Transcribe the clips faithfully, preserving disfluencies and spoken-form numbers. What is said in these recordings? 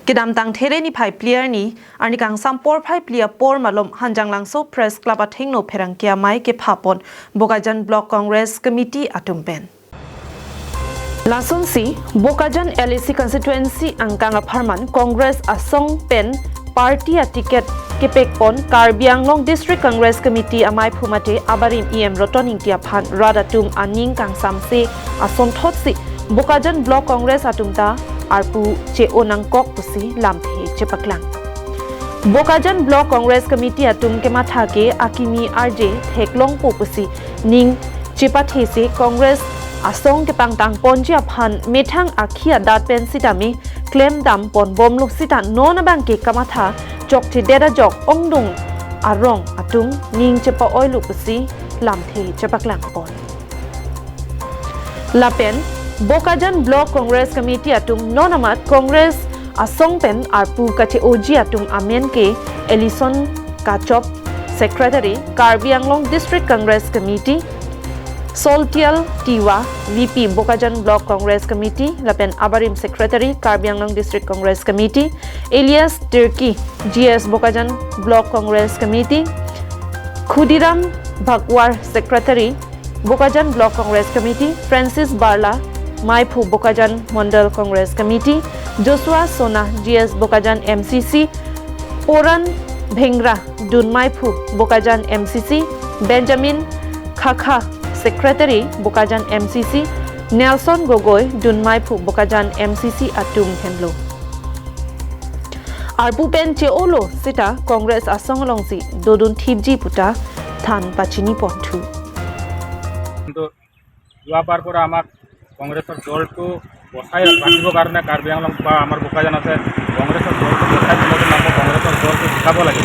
Kedamtang There niphai phli arni, arni kangsam porphai phli apor malom Hanjanglangso Press Club athengno pherangke amei kephapon Bokajan Block Congress Committee atum pen. Lasonsi, Bokajan L A C constituency angkang apharman Congress asong pen party aticket kepekpon Karbi Anglong District Congress Committee amei phu mate abarim E M Roton Ingti aphan rat atum aning kangsamse asonthotsi Bokajan Block Congress atum ta arpu che-o nangkok pusi lamthe chepaklang. Bokajan Block Congress Committee atum kematha ke akimi arje theklongpo pusi ning chepathesi Congress asong kepangtangponji aphan methang akhi adat pen sitame klemdamponbomlo sita non abangke kamatha chokchedet ajok ongdung arong atum ning chepa-oilo pusi lamthe chepaklangpon. Lapen Bokajan Block Congress Committee atum non amat Congress asong pen arpu kache-oji atum amen ke Ellison Kachop, Secretary, Karbi Anglong District Congress Committee, Soltial Tiwa, V P, Bokajan Block Congress Committee, lapen abarim Secretary, Karbi Anglong District Congress Committee, Elias Tirki, G S, Bokajan Block Congress Committee, Khudiram Bhagwar, Secretary, Bokajan Block Congress Committee, Francis Barla, meiphu, Bokajan Mondal Congress Committee, Joshua Sona, G S, Bokajan M C C, Poran Bhengra, dun meiphu, Bokajan M C C, Benjamin Khakha, Secretary, Bokajan M C C, Nelson Gogoi, dun meiphu, Bokajan M C C atum henlo. Arpu pen che-olo sita Congress asong alongsi dodun thipji puta than pachiniponthu. কিন্তু যোৱাবাৰ পৰা আমাক কংগ্ৰেছৰ দলটো বচাই ৰাখিবৰ কাৰণে কাৰ্বি আংলং বা আমাৰ বোকাজানতে কংগ্ৰেছৰ দলটো বচাই থ'বলৈ নাপাওঁ, কংগ্ৰেছৰ দলটো জিকাব লাগে।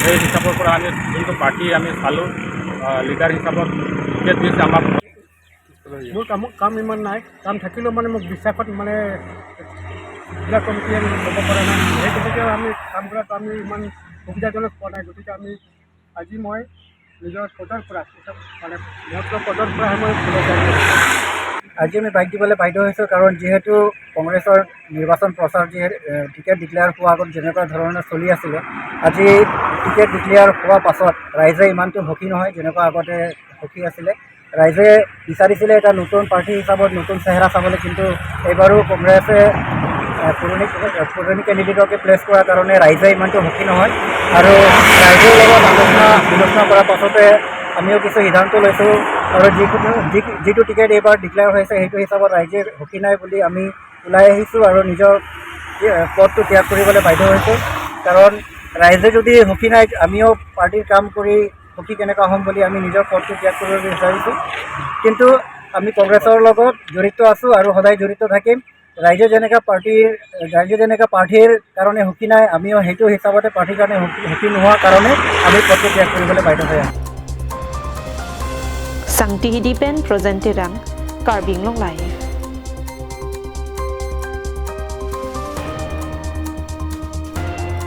সেই হিচাপৰ পৰা আমি যোনটো পাৰ্টি আমি চালোঁ, লিডাৰ হিচাপত টিকেট দিছে আমাক। মোৰ কাম কাম ইমান নাই, কাম থাকিলেও মানে মোক বিশ্বাসত মানে জিলা কমিটিয়ে ল'ব পৰা নাই। সেই গতিকে আমি কাম কৰাটো আমি ইমান সুবিধাজনক পোৱা নাই। গতিকে আমি আজি মই নিজৰ পদৰ পৰা, মানে মোৰ পদৰ পৰা মই ওলাই যাম। আজি আমি বাইক দিবলৈ বাধ্য হৈছোঁ, কাৰণ যিহেতু কংগ্ৰেছৰ নিৰ্বাচন প্ৰচাৰ যিহেতু টিকেট ডিক্লেয়াৰ হোৱাৰ আগত যেনেকুৱা ধৰণে চলি আছিলে, আজি টিকেট ডিক্লেয়াৰ হোৱাৰ পাছত ৰাইজে ইমানটো সুখী নহয় যেনেকুৱা আগতে সুখী আছিলে। ৰাইজে বিচাৰিছিলে এটা নতুন প্ৰাৰ্থী হিচাপত নতুন চেহেৰা চাবলৈ, কিন্তু এইবাৰো কংগ্ৰেছে এ, পুৰণি পুৰণি কেণ্ডিডেটকে প্লেচ কৰাৰ কাৰণে ৰাইজে ইমানটো সুখী নহয়। আৰু ৰাইজৰ লগত আলোচনা বিবেচনা কৰাৰ পাছতে আমিও কিছু সিদ্ধান্ত লৈছোঁ। আৰু যিকোনো যি যিটো টিকেট এইবাৰ ডিক্লেয়াৰ হৈছে, সেইটো হিচাপত ৰাইজে সুখী নাই বুলি আমি ওলাই আহিছোঁ আৰু নিজৰ এ, পদটো ত্যাগ কৰিবলৈ বাধ্য হৈছোঁ। কাৰণ ৰাইজে যদি সুখী নাই, আমিও পাৰ্টিৰ কাম কৰি সুখী কেনেকুৱা হ'ম বুলি আমি নিজৰ পদটো ত্যাগ কৰিব বিচাৰিছোঁ। কিন্তু আমি কংগ্ৰেছৰ লগত জড়িত আছোঁ আৰু সদায় জড়িত থাকিম। ৰাইজে যেনেকা পাৰ্টিৰ ৰাইজে যেনেকা পাৰ্টিৰ কাৰণে সুখী নাই, আমিও সেইটো হিচাপতে পাৰ্টিৰ কাৰণে সুখী সুখী নোহোৱাৰ কাৰণে আমি পদটো ত্যাগ কৰিবলৈ বাধ্য হৈ আছোঁ। Sangti Hidi pen Projen Terang, Karbi Anglong Live.